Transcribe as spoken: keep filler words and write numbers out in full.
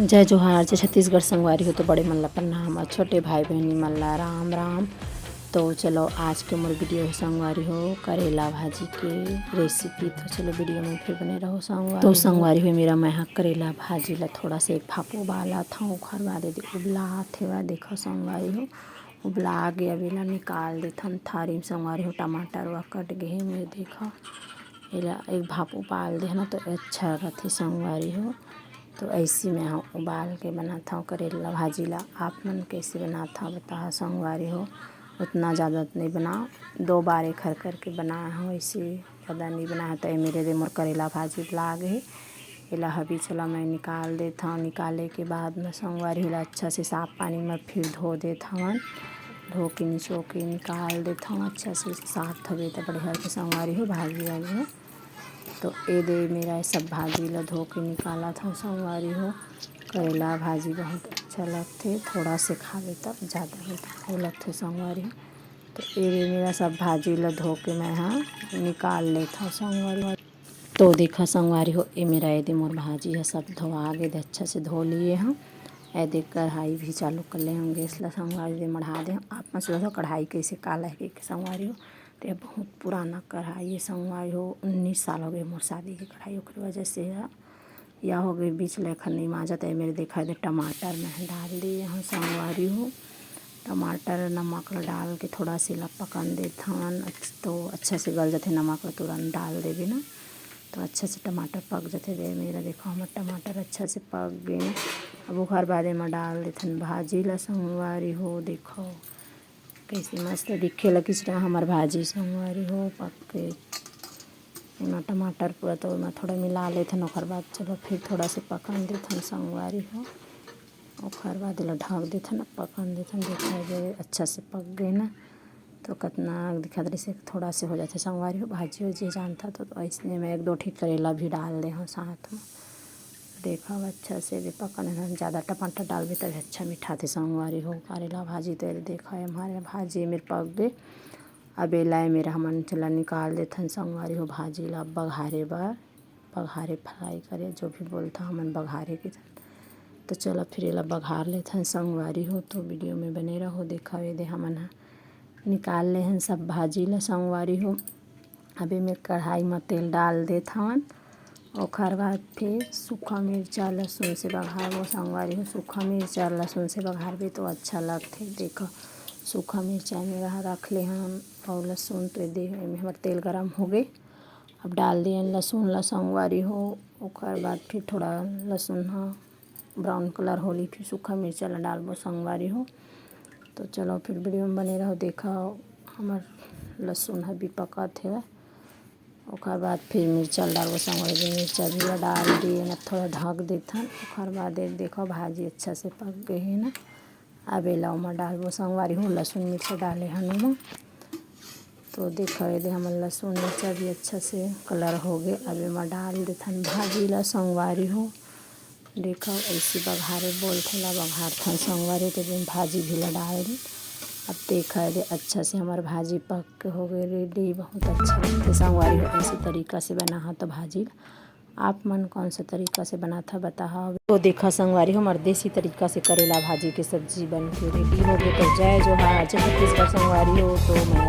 जय जोहार, जय छत्तीसगढ़ संगवारी हो। तो बड़े मन ला प्रणाम और छोटे भाई बहनी मन ला राम राम। तो चलो, आज के मोर वीडियो हे संगवारी हो करेला भाजी के रेसिपी। तो चलो, वीडियो में फिर बने रहो संगवारी तो हो। संगवारी हो, मेरा मैं हा करेला भाजी ला थोड़ा से एक भाप उबालत हूँ, ओखर बाद एदे उबलात हेवय। देखो संगवारी हो, उबला गे, अब एला निकाल देथन थारी में संगवारी हो। टमाटर वा कट गे हे, मैं देखो एला एक भाप उबाल देहन तो अच्छा रथे संगवारी हो। तो ऐसी मैं हा उबाल के बनात हूँ करेला भाजी ला। आप मन कैसे बनात हव बताहा संगवारी हो। उतना ज़्यादा तो नहीं बनाओ, दो बार एखर करके बनाए हूँ, ऐसे ज़्यादा नहीं बनाए। तो ये मेरे दे मोर करेला भाजी लाग हे, एला हबी चला मैं निकाल देत हूँ। निकाले के बाद मैं संगवारी ला अच्छा से साफ पानी में फिर धो देत हवन। धो के निचो के निकाल देत हूँ अच्छा से, साफ हवे तो बढ़िया से संगवारी हो भाजी वाजी हो। तो ए दे मेरा सब भाजी ला धो के निकालत हूँ संगवारी हो। करेला भाजी बहुत अच्छा लगथे, थोड़ा से खावे तब ज़्यादा हो लगथे संगवारी हो। तो ए दे मेरा सब भाजी ला धो के मैं हा निकाल लेत हूँ संगवारी हो। तो देखा संगवारी हो, ए मेरा ए दे मोर भाजी ह सब धोआ गे दे, अच्छा से धो लिए हूँ। ए दे कढ़ाई भी चालू कर ले हूँ गैस ला संगवारी दे मढ़ा दे। आप मन सोचो कढ़ाई कैसे काला हे के संगवारी हो। तो ये बहुत पुराना कढ़ाई हे संगवारी हो, उन्नीस साल हो गए मोर शादी के कढ़ाई, ओकरे वजह से या, या हो गए बीच ले एखर नहीं माजत हे। मेरे देखा दे टमाटर मैं डाल दिए हूँ संगवारी हो। टमाटर नमक ला डाल के थोड़ा से ला पकन देथन, अच्छ-, तो अच्छा से गल जाथे नमक ला तुरंत डाल देबे ना, तो अच्छा से टमाटर पक जाथे। दे मेरा देखो हमर टमाटर अच्छा से पक गए ना। अब ओखर बाद एमा डाल देथन भाजी ला संगवारी हो। देखो कैसे मस्त दिखे लगिस रहा हमर भाजी संगवारी हो पक के। एमा टमाटर पूरा तो एमा थोड़ा मिला लेथन, ओखर बाद चलो फिर थोड़ा से पकन देथन संगवारी हो। ओखर बाद एला ढक देथन, पकन देथन। देखा ये अच्छा से पक गए ना, तो कतना दिखत रहिसे थोड़ा से हो जाथे संगवारी हो। भाजी हो जे जानता तो, तो ऐसने में एक दो ठी करेला भी डाल दे हूँ साथ में। देखा अच्छा से भी पकन है, ज़्यादा टमाटर डालबे तब अच्छा मिठाथे संगवारी हो करेला भाजी। तो ये देखा ये हमारे भाजी मेर पक गए। अब एला मेरा हमन चला निकाल देथन संगवारी हो भाजी ला बघारे बर। बघारे फ्राई करे, जो भी बोलता हमन बघारे के। तो चलो फिर एला बघार लेथन संगवारी हो, तो वीडियो में बने रहो। देखा ये दे हमन ह निकाल लेहन सब भाजी ला संगवारी हो। अब एमे कढ़ाई म तेल डाल देत हवन, ओखर बाद फिर सूखा मिर्चा लहसुन से बघारबो संगवारी हो। सूखा मिर्चा लहसुन से बघारबे तो अच्छा लगथे। देखो सूखा मिर्चा में रहा रख ले हन और लहसुन तो दे एमे हमर तेल गरम हो गए। अब डाल दिए लहसुन ला संगवारी हो, ओकर बाद फिर थोड़ा लहसुन ह ब्राउन कलर होली फिर सूखा मिर्चा ला डालबो संगवारी हो। तो चलो फिर वीडियो में बने रहो, देखा हमर लहसुन ह भी पकत हे। ओकर बाद फिर मिर्चा ला डालबो संगवारी हो। मिर्चा भी ला डाल दिए ना, थोड़ा ढक देथन। ओकर बाद एक देखो भाजी अच्छा से पक गए हे ना। अब एला ओमा डालबो संगवारी हो, लहसुन मिर्चा डाले हन ओमा। तो देखो ये दे हमर लहसुन मिर्चा भी अच्छा से कलर हो गए। अब एमा डाल देथन भाजी ला संगवारी हो। देखो ऐसे बघारे बोलथे ला बघारथन संगवारी, तो एमे भाजी भी ला डाल दी। अब देखा ये दे अच्छा से हमर भाजी पक के हो गए रेडी, बहुत अच्छा लगथे संगवारी हो। ऐसे तरीका से बनाहा तो भाजी ला आप मन कौन सा तरीका से बनाथा बताहा। तो देखा संगवारी हो, हमर देसी तरीका से करेला भाजी के सब्जी बन के रेडी हो गए। तो जय जोहार, जय छत्तीसगढ़ संगवारी हो। तो मैं